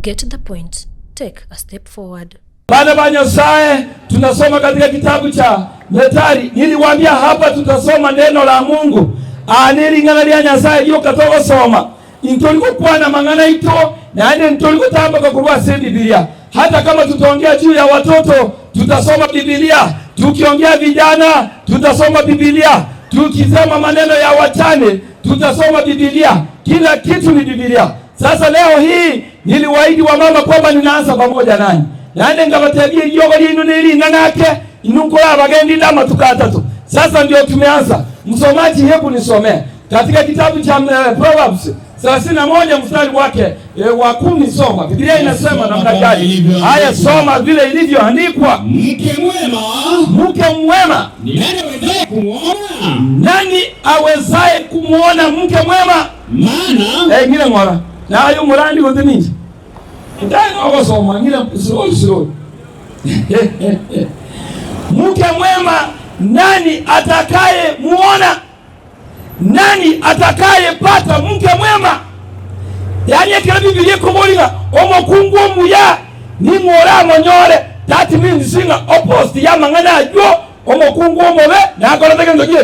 Get the point, take a step forward. Bana ba Nyasaye, tunasoma katika kitabu cha Methali. Niliwaambia hapa tutasoma neno la Mungu. Aa nering'ana ria Nyasaye rioka togosoma. Intori gokwana amang'ana aito, naende ntori gotamboka korwa ase Ebibilia. Hata kama tutaongea juu ya watoto, tutasoma Bibilia. Tukiongea vijana, tutasoma Bibilia. Tukisema maneno ya wachane, tutasoma Bibilia. Kila kitu ni Bibilia. Sasa leo hii niliwaahidi wamama kwamba ninaanza pamoja nanyi. Naende ngabatebia eriogo riaino nering'ana ake, inwe nkorabagende amatuko atato. Sasa ndio tumeanza. Msomaji, hebu nisomee katika kitabu cha Proverbs 31 mstari wake wa 10. Soma. Biblia inasema namna gani? Haya, soma vile ilivyoandikwa. Mke mwema Mke mwema ni nani awezaye kumwona? Nani awezaye kumwona mke mwema? Maana Eh, ng'ire ng'ora naye omorandi gose ninche ntari ogosoma ng'ire slowly slowly. Mke mwema nani atakaye muona? Nani atakayepata mke mwema? Yaani ekero Bibilia ekoboriga omokungu omuya ning'o oramonyore, that means ng'a opposite y'amang'ana aywo omokungu omobe nakorete gento ki?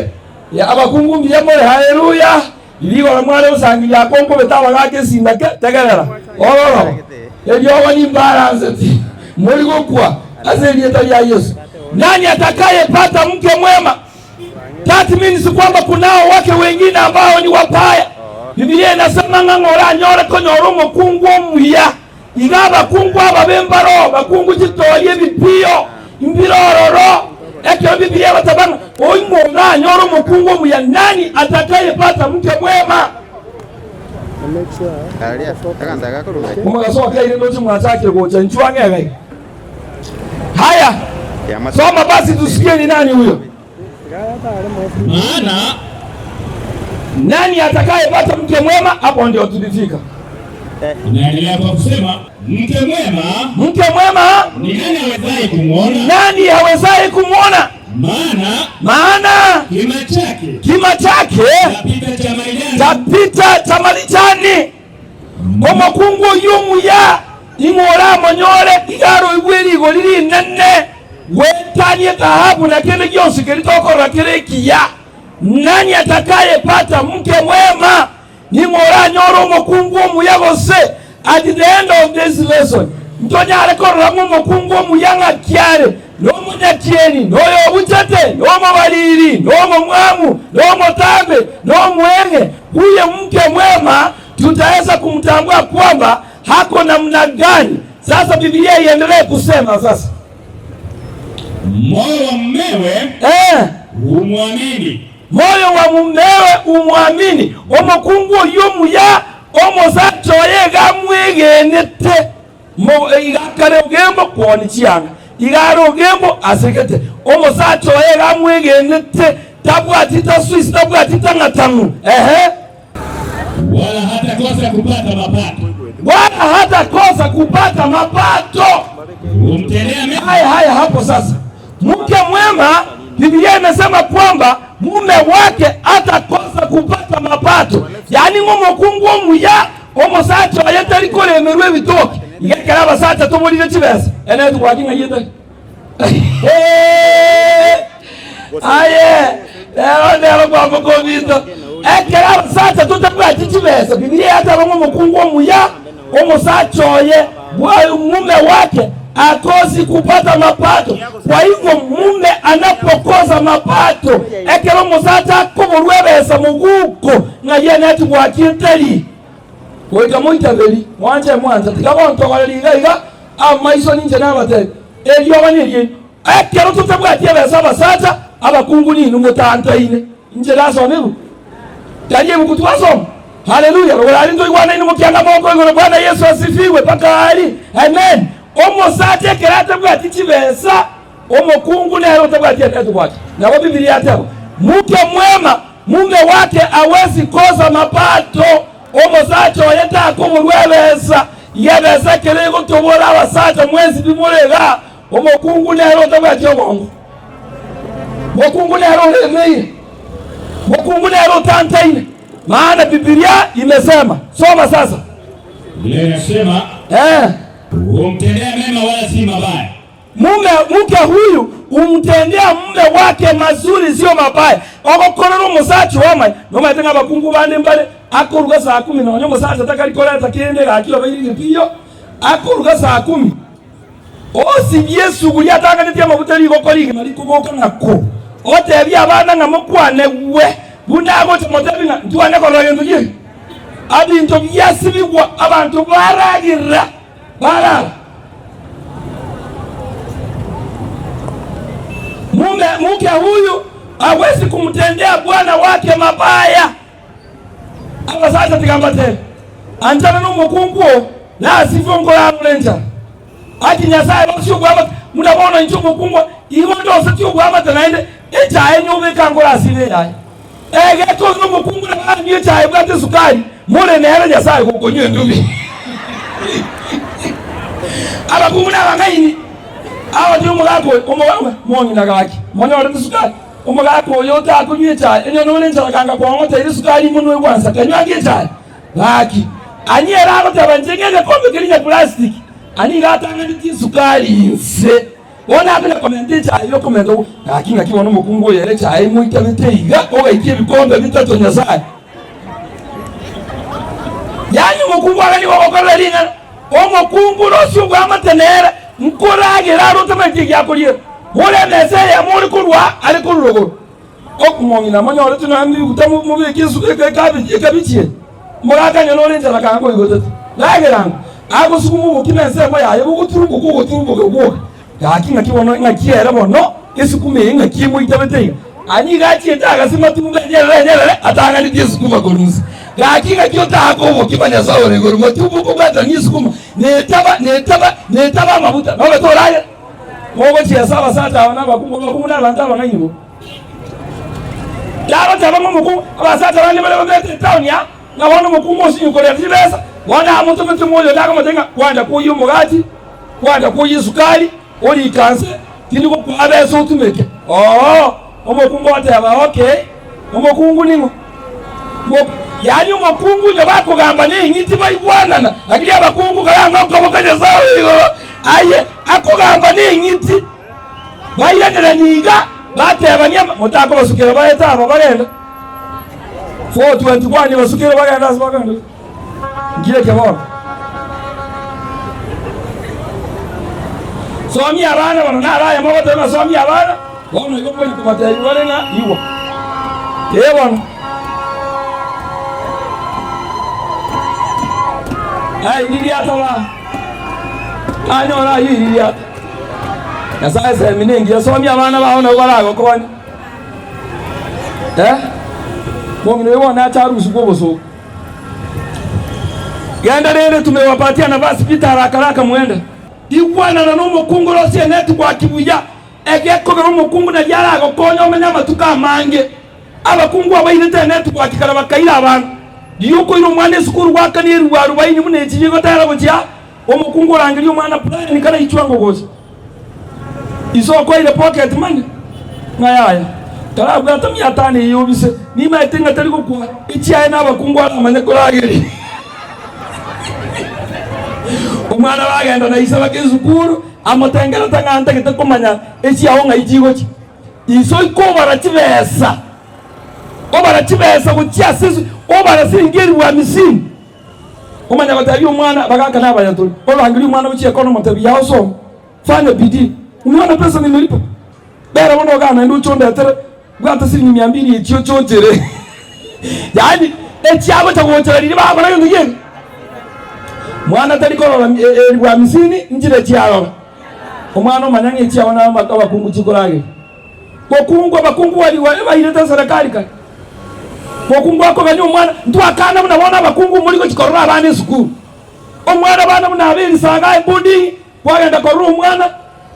Ya abakungu mbuya more, haleluya! Rigoro mware gosangereria akwo nkobete abagaaka esindake, tegerera, ororo, eriogo nimbaranseti, mori gokwa ase erieta ria Yeso. Nani atakayepata mke mwema? That means kwamba kunao wake wengine ambao ni wabaya. Biblia inasema ng'a ng'ora anyore konyora omokungu omuya. Iga abakungu ababe mbaro, bakungu chitoria ebipio, mbire ororo. Ekero Biblia egoteba ng'a oing'o oranyore omokungu omuya, nani atakayepata mke mwema? Omogaso okaire ndoche mwachakire gocha inchuo ang'e iga iga. Haya, soma basi tusikie ni nani huyo. Maana Nani atakayepata mke mwema? Hapo ndio tulifika. Inaendelea kwa kusema mke mwema Mke mwema ni nani awezaye kumwona? nani awezaye kumwona? Maana Maana kima chake kima chake chapita cha marijani, chapita cha marijani. Omokungu oyio omuya ning'o oramonyore? Iga aroigwe rigori rinene gwetania ethahabu na kende gionsi keria tokorora kere ekiya. Nani atakayepata mke mwema? Ning'o oranyore omokungu omuya gose? At the end of this lesson ntonyare korora ng'a omokungu omuya ng'aki are, nomonyakieni, noyobuchete, nomobariri, nomomwamu, nomotambe, nomweng'e. Huyo mke mwema tutaweza kumtambua kwamba hako namna gani. Sasa Biblia iendelee kusema sasa. Moyo wa mumewe humwamini. Moyo wa mumewe umwamini. Omokungu oyio omuya omosacha oye iga amwegenete. Iga akare ogembo kwoni chianga, iga are ogembo asegete. Omosacha oye iga amwegenete, tabwati taswisi, tabwati tang'atang'u. Ehe. Wala hatakosa kupata mapato. Wala hatakosa kupata mapato. Humtendea mema. Haya, haya, hapo sasa. Mke mwema, Biblia imesema kwamba mume wake hatakosa kupata mapato. Yaani ng'omokungu omuya omosacha oye tari koremerwa ebitoki. Iga ekero abasacha toborire chibesa, ene tobwati ng'ai etari. Aye, rero nero kwamboka ominto. Ekero abasacha totabwati chibesa, Biblia yateba ng'a omokungu omuya omosacha oye mume wake akosi kupata mapato. Kwa hivyo mume anapokosa mapato, ekero omosacha akoborwa ebesa moguko, ng'ai ene tibwati etari. Goika moitaberi, mwanche mwancha, tiga gontogoreria iga iga amaiso ninche nabatebi, erioba neriaino. Ekero totabwati ebesa abasacha, abakungu ninwe motantaine. Inche nasoma ebuku, tari ebuku twasoma. Haleluya! Rogoro aria ntoigwanaine mokianga moko igoro. Bwana Yesu asifiwe mpaka aria. Amen. Omosacha ekero atabwati chibesa, omokungu nere otabwati ere tobwati. Nabo Bibilia yateba, Mke mwema mume wake awezi kosa mapato. Omosacha oye takoborwa ebesa. Iga ebesa ekero egotobora abasacha mwensi bimore igaa, omokungu nere otabwati obongo. Mokungu nere oremeire. Mokungu nere otantaine. Maana Bibilia imesema. Soma sasa. Biblia inasema. Eh. Humtendea mema wala si mabaya. Mume mke huyu humtendea mume wake mazuri sio mabaya. Ogokorera omosacha oo amaya. Nomanyete ng'a abakungu bande mbare akoruga saa kumi nonya omosacha takari koreta kende gaki obeire ripiyo akoruga saa kumi osibie esuguri atanganetie amaguta rigoko rigima rikoboka ng'a ko otebie abana ng'a mokwane gwe buna agocha motebi ng'a ntwane korora gento ki abinto biasibigwa abanto baragira Barara. Mume mke huyu hawezi kumtendea bwana wake mabaya. Abasacha tiga mbatebie, anchana nomokungu oo nasife nkorarore enchara. Aki Nyasaye rosia obwamate buna bono inche omokungu igo ndosetie obwamate naende echae nyobeka nkorasibe eyaye. Egetondo omokungu nabo anywe echae ebwate esukari, more nere Nyasae gokonywa endubi. Abakungu nabang'aini, abatebia omogaka oyo, omogaka mong'ina gaki, monyorete esukari? Omogaka oyo otakonywa echae, onye nore enchara kanga kwang'oteire esukari monwe gwansa, kanywa ange echae. Gaki, ani ere agoteba inche ng'a egekombe keria nya plastic, ani iga atang'anetie esukari inse. Bono akonya komenta echaye y'okomenta okwo, gaki ng'aki bono omokungu oyo ere echaye emoitabete iga, ogaikia ebikombe bitato Nyasae. Yaani omokungu aganie gogokorera ring'ana, omokungu rosie obwamate nere, nkoragera are otamanyeti egiakoriera. More emesa eyemo ore korwa aa are korwa rogoro. Omong'ina monyorete nonya ebiguta mobeke ekabichi eye, morakanye nore enchara kanga oigotete. Ragera ango, agosuguma obokima ensemo yaye bogoturumboka ogoturumboka gwoka. Gaki ng'aki bono ng'aki ere bono esukuma eye ng'aki emoitabete iga? Ani iga achiete agase matumbo enyerere enyerere atang'anetie esukuma korwa inse. Gaki ng'aki otaake obokima Nyasae ore igoro matumbo okobwatania esukuma netaba netaba netaba amabuta nobe toragere. Mogochiesa abasacha aba na abakungu abakungu na abanto abang'aini bo. Yagoteba ng'a omokungu, abasacha bande baria bamete etaoni aa, ng'a bono omokungu osinye koreta chibesa, bono amotomete moyo onde akamotebia ng'a kwanda kwoyia omogati, kwanda kwoyia esukari, orike nse, tindi gokoa besa otumeke. Oo, omokungu oteba okay, omokungu ning'o? Yaani omokungu onye bakogamba neng'iti baigwanana, lakini abakungu karang'e okoboka Nyasae ore igoro, aye akogamba neng'iti. Bairanera iga, batebania, Motakobasukera baete aba bagende. 4:21 Basukere bagende ase bagende. Nki bono? Somia abana bono naro aya mogoteba ng'a somia abana, bono igo mkonya kobatebia bare ng'a igwa. Ee bono. Aye ririato ba. Anyore ayio ririato. Nyasae esemi nengiya, somia abana bao nabo baragokonye. Eh? Mong'ina oyo bono ache arusigwe obosooku. Genda rende tumewapatia nafasi Peter haraka haraka mwende. Igwanana nomokungu rosie enetwork buya, egekogera omokungu nario aragokonye omenye amatuko amange. Abakungu abairete enetwork kare bakaira abana. Riria okoira omwana esukuru gwakania eribu arubaini buna echi rigotera gochia Omokungu orangerie omwana Brian karaichwe ango gocha. Iso okoeire pocket money? Ng'a yaya. Karabwate mia tano eye obise, nimaete ng'a tari gokwa, echiaye na abakungu aramanye korageria. Omwana bagenda na ise baka esukuru, amotengerete ng'a ntagete komanya echiao ng'ai chigochia. Iso ikobara chibesa, obara chibesa gochia ase esu, obara siringi elifu hamsini. Omanya gotebia omwana, Bagaka nabaya tore. Orangerie omwana gochia ekono omotebie, Yao soma, fanya bidii, umeona pesa nimelipa? Bera bono igaa naende oche ondetere, bwata siringi mia mbili echi oche ochere. Yaani echiagocha gochera riria bagokora gento kiaye. Mwana tari korora elifu hamsini nchire chiarora. Omwana omanya ng'a echiao na abakungu chikorageria. Bokungu abakungu bairete eserekari kare. Mokungu akogania omwana, ntwakana buna bono abakungu mori gochia korora abana esukuru. Omwana bana buna abe erisaga eboarding, kwagenda korora omwana,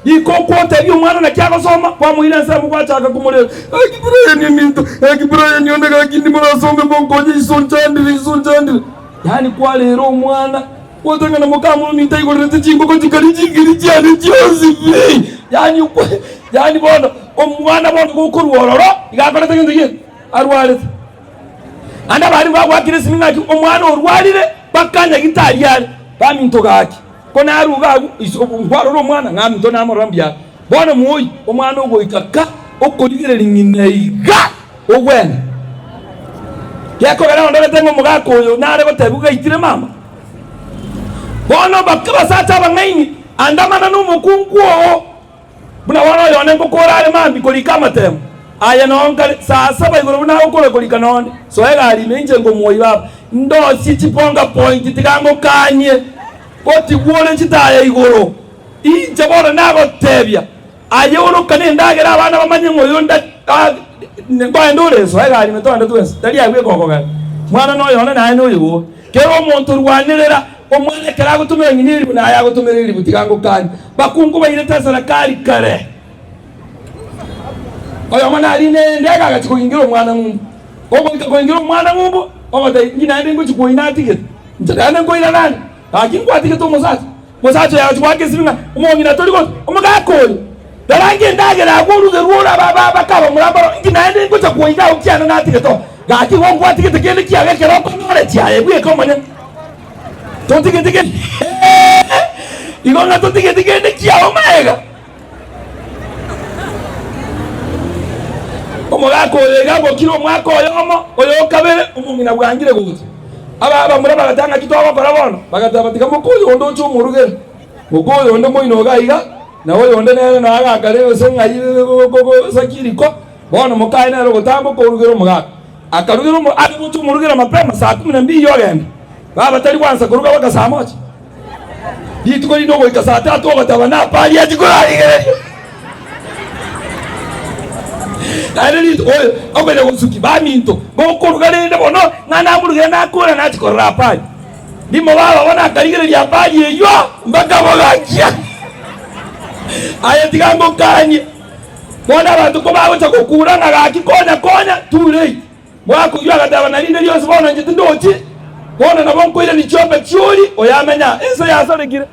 riko okwotebia omwana naki agosoma, kwamoira ensemo gwachaka komorera, Gaki Brian ominto, gaki Brian one gaki ndimo nasome monkonye iso nchandire, iso nchandire. Yaani kwarera omwana, gwotang'ana mokamura ominto aigorerete chingoko chikaria chingiri chiane chionsi pi! Yaani okwa yaani bono omwana bono gokorwa ororo, iga akorete gento ki? Arwarete. Naende abarimu bagoakera esimi ng'aki omwana orwarire mpaka nyagitari are, baminto gaki. Ko naruga agwo iso nkwarora omwana ng'a minto namorora mbuya. Bono moi omwana ogoika ka okorigereria ng'ina iga ogwene. Gekogera ondorete ng'a omogaka oyo nare gotebigwa gaitire mama. Bono abasacha abang'aini andamana nomokungu oo. Buna bono oyone ngokora are mambia korika amatemo aye noo nkare saa saba igoro buna agokora korika nonde soa egari ime inche ngomwoyia baba ndosie chibonga point tiga ngokanie otigwore chitaya igoro inche bono nagotebia aye orokane endagera abana bamanye ng'a oyo nda nkoenda ore soa egari ime togende twensi tari abwo ekokogera mwana noyone naye noyo oo. Kera omonto rwanerera omwana ekero agotomera ng'ina eribu, naye agotomera eribu, tiga ngokanie. Bakungu bairete eserekari kare. Oyomo narine endege agachia kogingira omwana ng'umbu. Ogoika kogingira omwana ng'umbu, ogotebia inki naende ngochia koina atigete? Inche naende nkoirana ande? Gaki nkwatigete omosacha. Omosacha oyo agachia goaka esimi ng'a omong'ina tori gocha, omogaka oyo, rora inki endagera agwo orugerwe ore aba bakaba omorambaro, inki naende ngocha koiga agwo kiane natigete oo? Gaki igo nkwatigete kende kiago ekero okonyora chiaye bweka omonyene. Totigeti kende igo ng'a totigeti kende kiao magega. Omogaka oyo iga agokire omwaka oyomo, oyo o kabere, omong'ina bwangire gocha. Aba abamura bagateba, Ng'aki twagokora bono? Bagateba, Tiga moka oyo onde oche omorugere. Moka oyo onde moino iga iga, na oyonde nere noe agakare gose ng'ai gosaki riko. Bono mokaye nere ogotamboka orugere omogaka. Akarugera omo are gocha omorugera mapema saa kumi na mbili ogenda. Baba tari gwansa koruga mpaka saa moja. Rituko rinde ogoika saa tatu ogoteba napari achi korarigereria. Naende rituko oyo okonya gosuki baminto gokoruga rende bono ng'a namorugere nakora nachi korora apari. Ndimo baba bono akarigereria apari eyio mpaka bogakia. Aye tiga ngokanie. Bono abanto kobagocha gokura ng'a gaki konya konya too late. Mwaka oyio agateba, Na rinde rionsi bono inche tindochi, bono nabo nkoirania chiombe chi'oria oyamenya ense yasarekire.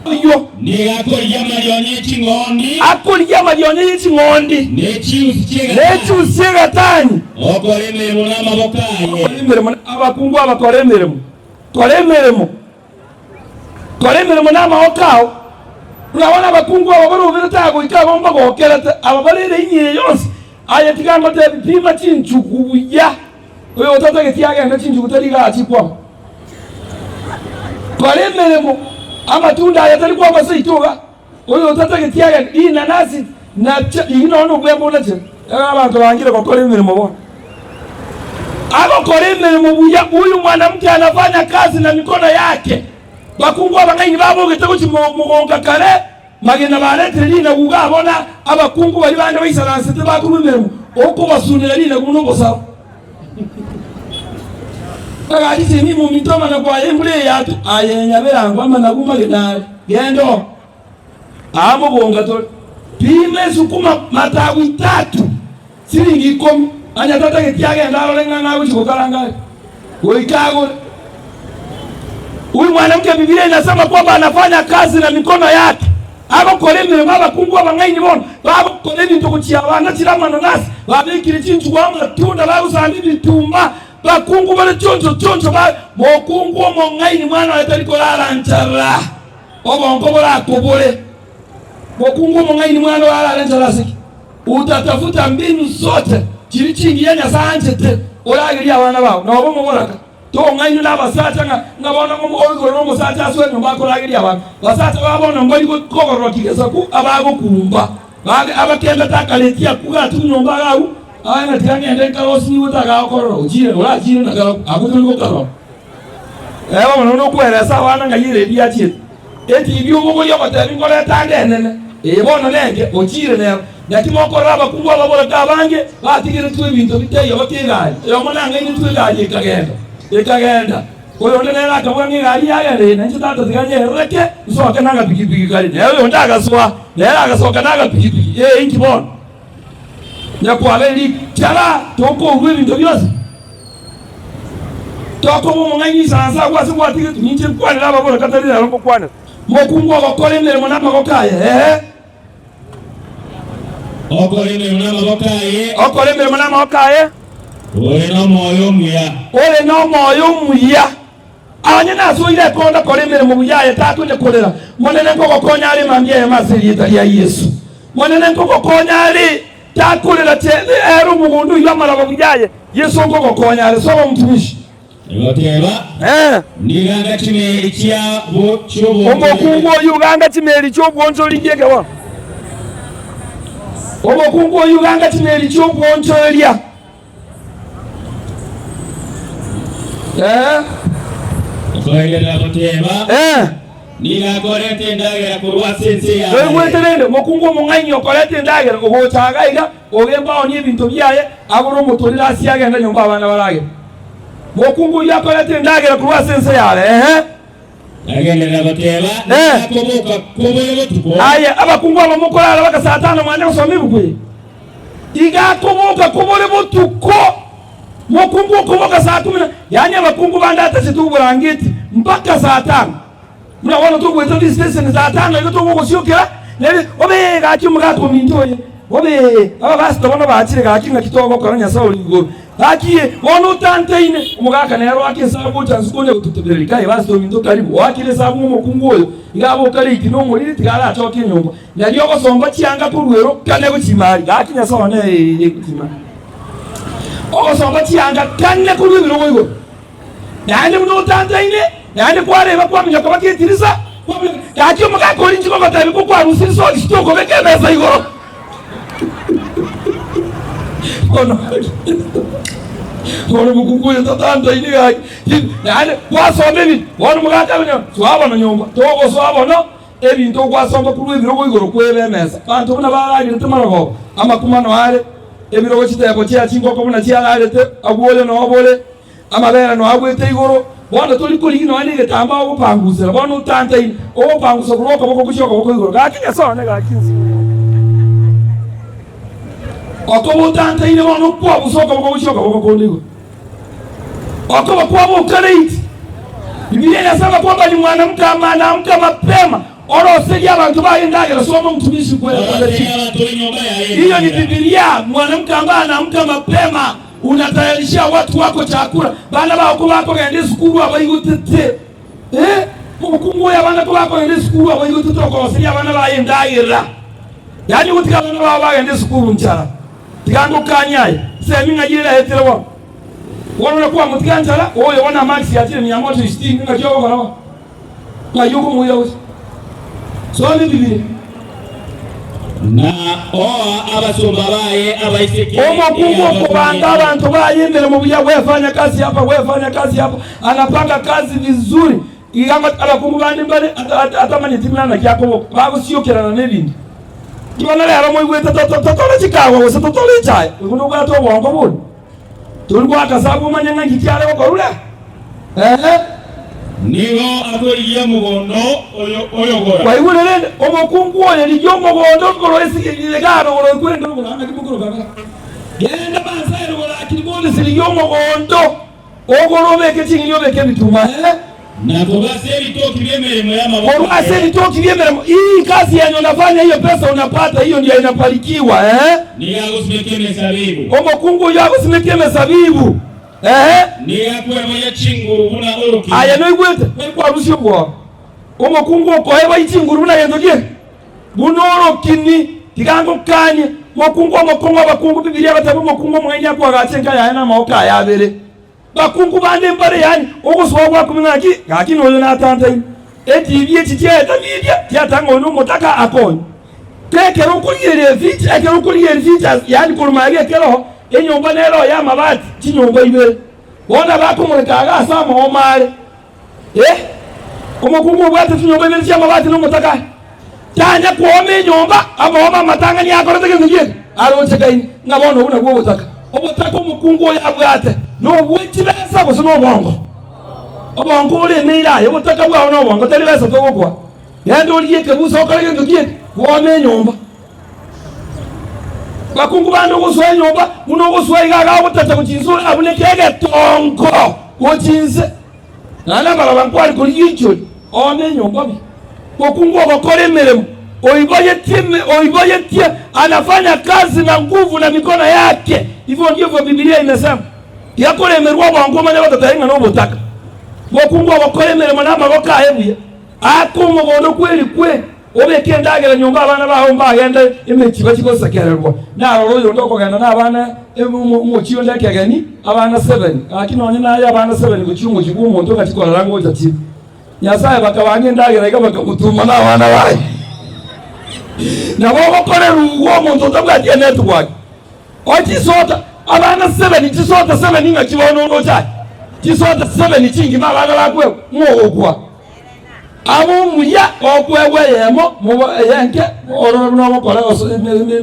Oyio. Nigo akorigia amarionya e ching'ondi. Akorigia amarionya ye ching'ondi. Ne chiusi chi'egatani. Ne chiusi chi'egatani. Okora emeremo namaboko aye. Okora emeremo abakungu abakora emeremo. Kora emeremo. Kora emeremo namaboko ao. Buna bono abakungu aba baroberete aa goika aba mbagokerete, aba bare eraini eye yonsi. Aye tiga ngotebi, pima chinchugu buya. Oyo otatageti agende chinchugu tari iga achikwama. Kora emeremo, amatunda aya tari kwama seito iga. Oyo otatageti agende rinanasi nache riria nonya nobwembe onachere. Ekero abanto bangire gokora emeremo bono. Agokora emeremo buya, huyu mwanamke anafanya kazi na mikono yake. Bakungu abang'aini babogete gochia mogonga kare, magena baretire rinagu iga abwo na abakungu baria bande baisaransete bakorwa emeremo, okobasunera rinagu buna obosaro. Agachia chimi mominto amanagu aye embura eye yatwa, aye nyaberango amanagu magena are, genda oo. Aa mogonga tore, pima esukuma matagu itatu, siringi ikomi, onye tatageti agende arore ng'a nagochia gokaranga are, goika agore. Huyu mwanamke Biblia inasema kwamba anafanya kazi na mikono yake, agokora emeremo abakungu abang'aini bono bagokora ebinto gochia abana chire amananasi, babekire chinchugu amatunda, bagosamba ebitumba, bakungu bare choncho choncho ba mokungu omong'aini mwana oye tari korara nchara. Obongo borakobore. Mokungu omong'aini mwana oyo arare nchara ase ki? Utatafuta mbinu zote chiri chingiya Nyasae anchete oragerie abana bao. Noba omoboraka. Tong'ainwe nabasacha ng'a ng'a bono oigoro nomosacha asoe nyomba akorageria abana. Basacha ba bono mbari kogororokia gesaku abagokumba. Babe abakembete akareti akwo gatu nyomba iga agwo aye ng'a tiga ng'ende nkarosiigwe tagagokorora ochire orachire na karokwo abwo tori gokarora. Eba bono nokweresa abana ng'ai eredi yachiete. Etibi obogoria ogotebi nkoreta ande enene. Eye bono nenke, ochiire nero. Naki mokorora abakungu ababoraka abange batigeretwe ebinto bitaiyo baka egari. Oyomo nang'ainetwe egari ekagenda, ekagenda. Oyonde nere akabua ng'a egari yagenda eye, nainche tata tiga nyerereke nsoke nagapigipigi kare. Nere oyonde agasoa, nere agasoka nagapigipigi. Ee, inki bono? Nyakwabere richara tokourwa ebinto bionsi. Tokoba omong'aini insansa agwo ase gwatigetwe, ninche nkwanere ababoraka tari rero ngokwanera. Mokungu ogokora emeremo namaboko aye, ee. Okora emeremo namaboko aye. Okora emeremo namaboko aye. Ore nomoyo omuya. Ore nomoyo omuya. Onye nasoire ekonda kora emeremo buya aye takonya korera, Monene nkogokonya are mambia eyemo ase erieta ria Yeso. Monene nkogokonya are takorera chene ere omogondo oyio amaraba buya aye Yeso nkogokonya are. Soma mtumishi. Egoteba, Eh. Niganga chimeri chia bo chi'obonchoreri. Omokungu oyio uganga chimeri chi'obwonchoreria eke bono. Omokungu oyio uganga chimeri chi'obwonchoreria. Eh. Okoenderera goteba, Eh. Nigo akoreta endagera korwa ase ense yaye. Toigwete rende omokungu omong'aini okoreta endagera ogocha iga iga, ogemba aonie ebinto biaye, agore omotorero asie agende nyomba abana baragere. Mokungu oyio akoreta endagera korwa ase ense yare, ehe. Agenderera goteba, Eh. Nigo akoboka kobore botuko. Aye abakungu aba mokorara baka saa tano mwanye gosoma ebuku eye. Iga akoboka kobore botuko. Mokungu okoboka saa kumi na yaani abakungu bande atachete oborangeti mpaka saa tano. Buna bono togoeta visitation saa tano iga togogosiokera nere obee gaki omogaka ominto oye obee abapastor bono bachire gaki ng'aki togokora Nyasaye ore igoro gaki ee bono otanteine omogaka nere oake esabu gocha nse konya gototebereria kaye pastor ominto karibu oakire esabu ng'a omokungu oyo iga aboka late na omoriri tiga arachoke enyomba nario ogosomba chianga korwa ero kane gochia aria gaki Nyasaye one ee gochia aria ogosomba chianga kane korwa ebirogo igoro. Naende buna otantaine, naende kwareba kwaminyoka baka etirisa, kwaminyoka, gaki omogaka oria inche ngogotebia kokwarusia esogisi tokobeka emesa igoro. Bono bono omokungu oyo tatantaini gaki, naende kwasomba ebinto, bono omogaka akonya soa bono nyomba, togosoa bono ebinto okwasomba korwa ebirogo igoro kwebe emesa. Abanto buna baragerete marogoba, amakumano are, ebirogo chitebo chia chingoko buna chiararete, agwo oyo noo bore. Amabera noagwete igoro, bono tori korigia nonya negetambaa ogopangusera, bono otantaine, ogopangusa korwa okoboko gochia okoboko igoro. Gaki Nyasae one, gaki inse. Okoba otantaine bono okwabusa okoboko gochia okoboko konde igoro. Okoba kwabo okareiti. Bibilia inasema kwamba ni mwanamke ama anaamka mapema oroserie abanto baye endagera soma mtumishi kwera kwenda chini. Oroserie abanto b'enyomba yaye Hiyo ni endagera. Bibilia, mwanamke ambaye anaamka mapema Unatayarishia watu wako chakula, bana bao kobakogenda esukuru abaigotete, eh, omokungu oyo abana kobakogenda esukuru abaigotete okoroseria abana baye endagera. Yaani ogotiga abana bao bagende esukuru nchara. Tiga ngokanie aye, semi ng'ai eraetire bono. Bono na kwamotiga nchara, oyo bono amarks achire mia moja isitini, ng'aki ogokora bono? Ng'ai okomoira gose? Soma Ebibilia. Na oa abasomba baye abaiseke Omokungu okobanga abanto baye emeremo buya, wefanya kazi hapa, wefanya kazi hapa, anapanga kazi vizuri. Iga ngo abakungu bande mbare atamanyeti buna naki akoboka, bagosiokerana nebinto. Bono rero moigwete totore chikawa gose totore echae, obo nobwate obongo bori. Tori goaka sabu omanye ng'a inki kiare gokorure? Ee. Nigo akorigia omogondo oyogora. Kwaigure rende omokungu oyo rigia omogondo korwa iga rogoro oikwere rogoro aa naki mokoroka iga. Genda Maasai rogoro aa Kilgoris rigia omogondo ogore obeke ching'eni obeke ebituma. Ee. Na korwa ase ebitoki bi'emeremo y'amaboko Korwa ase aye. ebitoki bi'emeremo, hii kazi yenye unafanya hiyo pesa unapata hiyo ndio inabarikiwa eh. Nigo agosimeka emesabibu. Omokungu oyio agosimeka emesabibu eh. Nigo akweboyia chinguru buna orokini. Aye noigwete kwarusia obwoba. Omokungu okoeboyia chinguru buna gento ki? Buna orokini. Tiga ngokanie mokungu omokong'u abakungu Bibilia egoteba omokungu omong'aini akoagacha enka yaye namagoko aye abere. Bakungu bande mbare, yaani ogosoa gwakumia ng'aki, gaki noyo natantaine. Etibi echi chiaeta media tiata ng'a oyo nomotaka akonye. Ekero okorigereria eficha, ekero okorigereria features, yaani korwa magega ekerogo, enyomba nero ya amabati chinyomba ibere. Bono abakomoreka iga ase amaoma are. Eh, omokungu obwate chinyomba ibere chi'amabati nomotaka aye, tanya kooma enyomba, amaoma amatang'ani akorete gento ki'eke, arochekaine, ng'a bono obwo nabwo obotaka. Obotaka omokungu oyo abwate nobwe chibesa gose nobongo? Obongo bore emeira aye, obotaka bwao nobongo, tari besa togokoa. Genda origie ekebusa okore gento ki'eke, bwome enyomba. Bakungu bande ogosoa enyomba, buna ogosoa iga iga ogotacha gochia inse ore abuneke egetongo gochia inse. Naende amaraba nkware korigia inchori, oome enyomba buya. Mokungu ogokora emeremo, oiboyetie oiboyetie, anafanya kazi na nguvu na mikono yake. Hivyo ndivyo Biblia imesema. Tiga koremerwa obongo omanye gototebia ng'a nobotaka. Mokungu ogokora emeremo namaboko aye buya, aake omogondo kweri kwe, obeke endagera nyomba abana bao mbagende emechie bachie gosekererwa. Narora oyonde okogenda nabana omochie onde ekegeni, abana seven, gaki nonye naye abana seven gochia omochie bw'omonto ng'achie korora ngocha chire. Nyasae bakabanga endagera iga bakamotuma nabana baye. Nabo ogokorerwa igo omonto otabwati enetwork. O chisota, abana sebeni, chisota sebeni ng'aki bono oroche aye? Chisota sebeni chingima abana bakwegwa, ng'o ogokwa? Abe omuya okwegwa eyemo, mobo eyenke, orore buna ogokora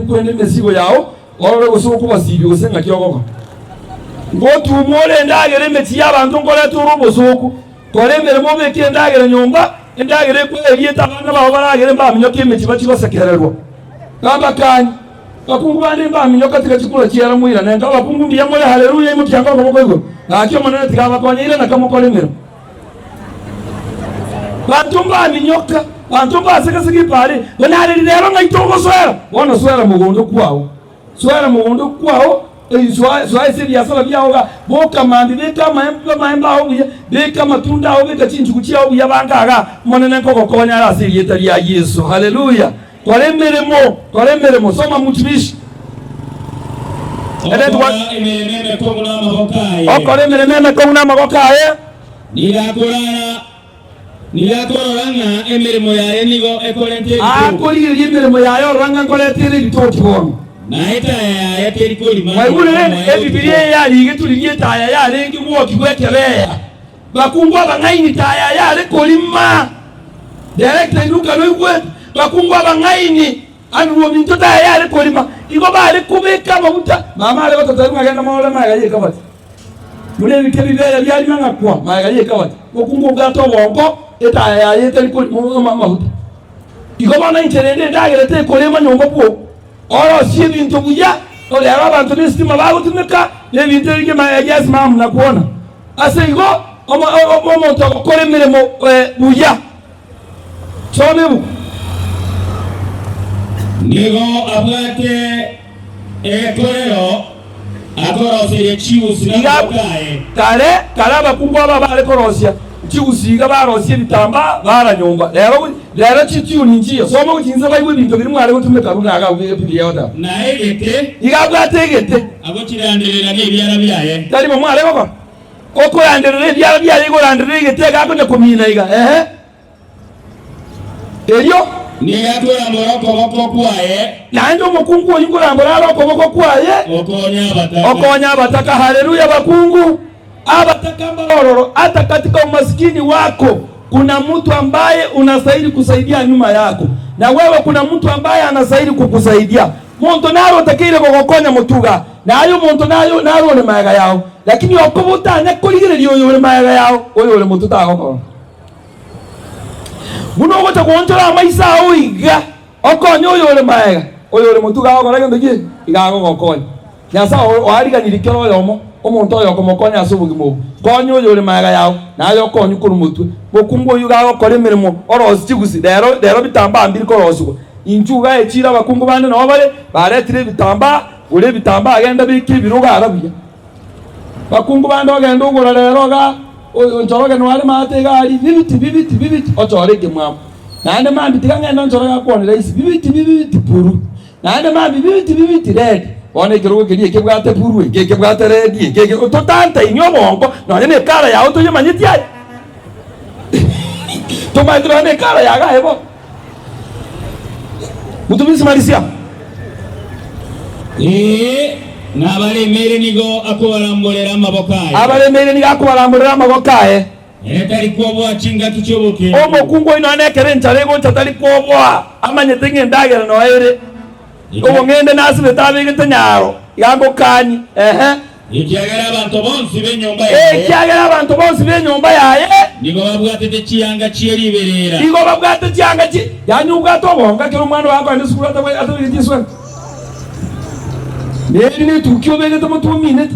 kwende emesigo yao, orore gose okobasibia gose ng'aki ogokora. Ngotumwa ore endagera emechie y'abanto nkorete ore obosooku, kora emeremo obeke endagera nyomba, endagera ekwe eriete abana bao baragere mbaminyoke emechie bachie gosekererwa. Gamba kani. Bakungu bande mbaminyoka tiga chikura chiera moirane nka abakungu mbuya more haleluya imokia nka okoboko igoro gaki omonene tiga abakonye irana kamokore emeremo banto mbaminyoka banto mbasegasega epare bonareri rero ng'ai togosoera bono soera mogondo kwao soera mogondo kwao soa soa ase ebiasara biao igaa boka mambia beka amaembe amaembe ao buya beka amatunda ao beka chinchugu chiao buya banka igaa omonene nkogokonya are ase erieta ria Yeso haleluya. Kora emeremo, kora emeremo, soma mtumishi. Okora emeremo emekong'u namaboko aye. Okora emeremo emekong'u namaboko aye. Nigo akorara, nigo akorora ng'a emeremo yaye nigo ekorenta ebitoki. Akorigereria emeremo yaye orora ng'a nkoreta ere ebitoki bono. Na etaya yaye teri korima Mwaigure goika rende moe Ebibilia botuko. eye yarigetwe riria etaya yarenge gwokigwa ekebeya. Bakungu abang'aini taya yare korima. Director inuka noigwete bakungu abang'aini Andrew ominto taya yare korima igo bare kobeka amaguta mama are gototebia ng'a genda morore magega y'ekabati buna ebike bibere biarima ng'a kwa magega y'ekabati mokungu obwate obongo etaya yaye etari korima amaguta igo bono inche rende endagera tekorema nyomba bwo Orosie ebinto buya, orebe abanto b'esitima bagotumeka, na ebinto ebinge magega ase mama na kuona. Ase igo omonto ogokora emeremo buya. Soma ebuku. Nigo abwate egekorero akoroseria chiusi namaboko aye. Kare kare abakungu aba bare korosia chigusi iga barosia ebitambaa bara nyomba. Rero rero chitiuni nchiyo. Soma gochia inse baigwe ebinto biria mware gotumeka buna iga abwo ebibilia egoteba. Na egete. Iga abwate egete. Agochiranderera nebiara biaye. Tari bo mware gokora? Okoranderera ebiara biaye iga oranderera egete iga akonya komina iga. Ehe. Erio. Nigo akorambora okoboko kwaye. Naende omokungu oyio nkorambora are okoboko kwaye. Okonya abataka. Okonya abataka. Haleluya bakungu! Abataka mbare ororo, hata katika umasikini wako kuna mtu ambaye unastahili kusaidia nyuma yako, na wewe kuna mtu ambaye anastahili kukusaidia. Monto nare otakeire gogokonya motuga, na aye omonto naye nare ore magega yao, lakini okoba otanya korigereria oyo ore magega yao, oyo ore motwe tagokora. Buna ogocha goonchora amaiso ao iga, okonye oyore magega, oyore motwe iga agokora gento ki? Iga agogokonya. Nyasae oariganirie kera oyomo, omonto oyo okomokonya ase obogima obo. Konya oyore magega yao, naye okonywe korwa motwe. Mokungu oyio iga agokora emeremo orosie chigusi, rero rero bitambaa mbiri korosigwa. Inchuo iga echiire abakungu bande nao bare, baretire ebitambaa, gora ebitambaa genda beka ebirogo ara buya. Bakungu bande ogende ogora rero iga, Njoroge noare maate iga aria, bibiti, bibiti, bibiti, ochore ekemwamu. Naende mambia tiga ng'ende Njoroge akwane rahisi, bibiti, bibiti, puru. Naende mambia bibiti, bibiti, redi. Bono ekerogo keria ekebwate puru, eke ekebwate redi, eke eke totantaini obongo, nonye na ekara yao toyemanyeti aye. Tomaete nonye na ekara yago aye bono. Mtumishi marisia. Ee, na abaremeire nigo akobaramborera amaboko aye. Abaremeire nigo akobaramborera amaboko aye. Ere tari kwoboa chingaki chi'obokendu. Omokungu oino nonye ekero enchara egocha tari kwoboa, amanyete ng'a endagera noyo ere. Obong'ende nasibete abegete nyaro, iga ngokanie, ehe. Ekiagera abanto bonsi b'enyomba yaye. Ekiagera abanto bonsi b'enyomba yaye. Nigo babwatete chianga chie riberera. Nigo babwate chianga chie. Yaani obwate obonga ekero omwana oye akoenda esukuru atabegeti esweta. Neri netuki obegete motwe ominete.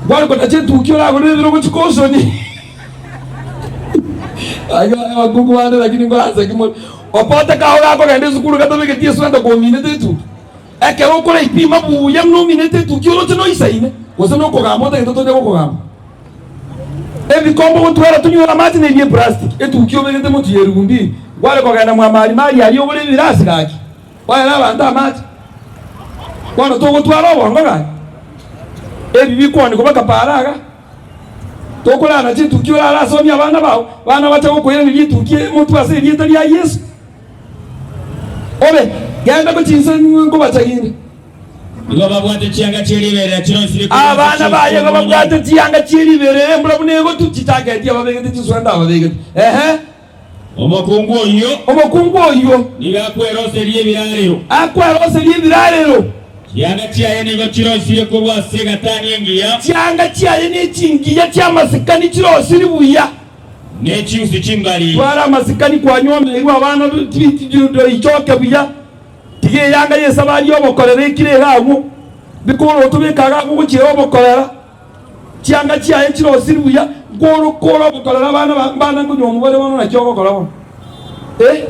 Kware konacha etuki oragorere ebirogo chikosoni. Abakungu bande lakini nkoranse ki more. Opote kao gakogenda esukuru gatabegeti esweta kominete etuki. Ekero okoraipima buya buna ominete etukia oroche noisaine, gose nokogamba otagete tonya gokogamba. Ebikombe ogotwara tonywere amache na ebi'eplastiki, etukia obegete motwe y'eribu mbiri, nkware kogenda mwa mari mari aria ogore ebirasi gaki, oere abanto amache. Bono togotwara obongo gaki? Ebi bikwanigwa bakapara iga, Tokorara chitukia orare asomie abana bao, abana bache gokoiraneria etukia motwe ase erieta ria Yeso. Obe, genda gochia inse nkobachaginde. Nigo babwate chianga chie riberera chirosirie korwa ase Abana baye chiusi igo babwate chi'omonene. chianga chie riberera embura buna egotu, chichaketi ababegete chiswenta ababegete. Ehe. Omokungu oyio. Omokungu oyio. Nigo akweroseria ebirarero. Akweroseria ebirarero. Chianga chiaye nigo chirosirie korwa ase egatani engiya. Chianga chiaye nechingiya chi'amasikani chirosirie buya. Ne chiusi chimbari. Twara amasikani kwanywomeirwe abana ichoke buya. Tiga eyanga y'esabari y'obokorera ekire iga agwo, bikoroto bikaga agwo gochia obokorera, chianga chiaye chirosiri buya, nkorokora obokorera abana ba mbana nkonywa omobere bono naki ogokora bono? Eh!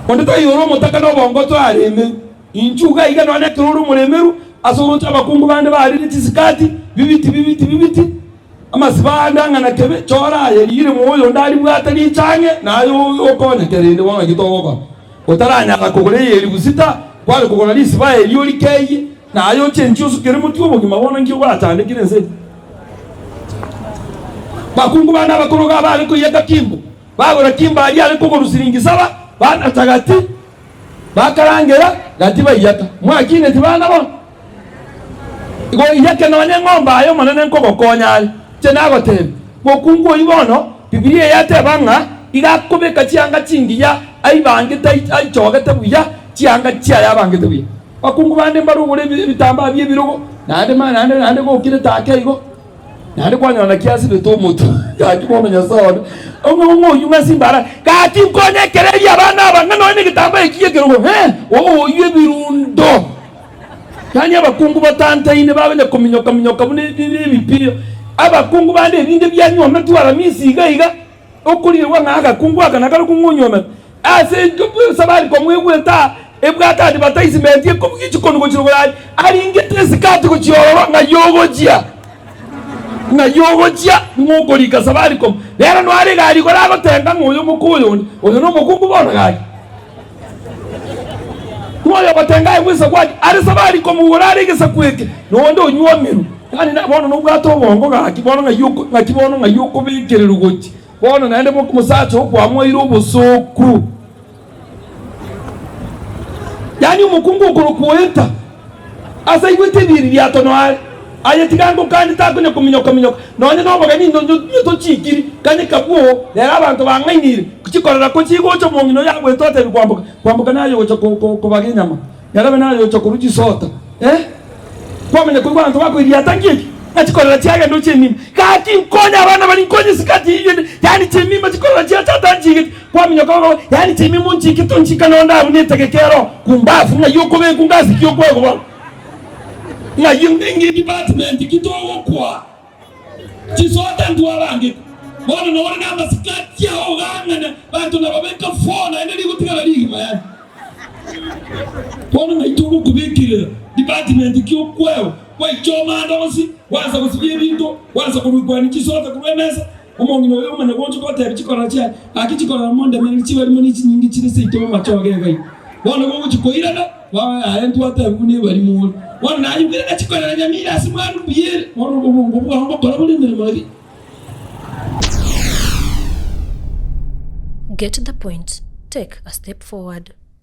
Onde taiyo ore omotaka na obongo toraremerwe. Inchuo iga iga nonya ekero ore omoremeru ase oroche abakungu bande barire chisikati, bibiti bibiti bibiti. Amasiba ande ang'ana kebe, chora aye riire moyo onde aribwate richang'e, na aye okonye kerende bono naki togokora. Otaranyara kogora ey'elifu sita, kware kogora risiba erio orikeyie, na aye ochenchie osukere motwe obogima bono nki ogwachandekire ense eye? Bakungu bande abakoro iga bare koiyeka kimbo, bagora kimbo aria are kogorwa siringi saba, banacha gati, Bakarangera gati baiyaka, Mwakineti bana bono? Igo oiyake nonya eng'ombe aye Omonene nkogokonya are. Inche nagotebia, mokungu oyio bono, Bibilia eyateba ng'a iga akobeka chianga chingiya aibangete aichogete buya, chianga chiaye abangete buya. Bakungu bande mbarogore ebitambaa bi'ebirogo, naende naende naende gokirete ake igo. Naende kwanyora naki asibete omotwe, gaki bono Nyasae one, ong'e ong'e oyio ng'a simbara, gaki nkonye ekereria abana aba ng'a nonya negetambaa eki gi'ekerogo, he, oyio ebirundo. Yaani abakungu batantaine babenya kominyoka-minyoka buna ebipirio, abakungu bande ebinde bianywometwe aramisi iga iga, okorirwa ng'a agakungu aka nakarokwo ng'a onywometwe. Ase Safaricom egwete aa, ebwate advertisement ekobugia chikonu gochia rogoro aria, aringete esikati gochia ororo ng'ai ogochia, ng'ai ogochia ng'a okorika Safaricom. Rero noare egari igoro agotenga ng'a oyo moka oyo onde, oyo nomokungu bono gaki. Ng'a oyo ogotenga aye bw'esaku ake, are Safaricom igoro are egesaku eke, na onde onywomirwe. Yaani bono nobwate obongo gaki, bono ng'ai oko ng'aki bono ng'ai okobekererwa gochia. Bono naende omosacha oo kwamoeire obosooku, yaani omokungu okorokwa Oeta, ase aigwete ebiiririato noare, aye tiga ngokanie takonya kominyoka-minyoka, nonya nobogeni inwe tochiikiri, kanyeka bwoo, rero abanto bang'ainiire, chikorera ko chigocha omong'ina oyo agoeta otebi kwamboka, kwamboka naye ogocha kobaga enyama, Nyarebe naye ocha korwa chisota, eh, kwamanya koigwa abanto bakoiriata nki eki? Ng'a chikorera chiagenda ochia emima. Gaki nkonye abana baria nkonye esikati eyio ende, yaani chimima chikorera chiacha atanchigeti, kwaminyoka okoba yaani chimima onchike tonchika nonde abwo netegeka ero kumbafu ng'ai okobekwa ngasi ki okoegwa bono? Ng'ai ng'i department ki togokwa? Chisota ntwabangete, bono nore namasikati ao ogang'ana, banto nababeka fo naende rigotigara rigima yaani. Bono ng'ai togokobekerera department ki okweo gwaichoma ande onsi, gwansa gosibia ebinto, gwansa korwikwania chisota korwa emesa, omong'ina oyo omanya gocha gotebia chikorera chiaye, gaki chikorera mondemereri chibarimo ne chinyinge chire seito bomachoge iga iga. Bono gogochia koirana, bono yaye ntwatebiwa nebarimo ore. Bono naye oirana chikorera nyamira ase mwana mbuya ere, bono obongo bwao mbokora bore emeremo eria. Get the point, take a step forward.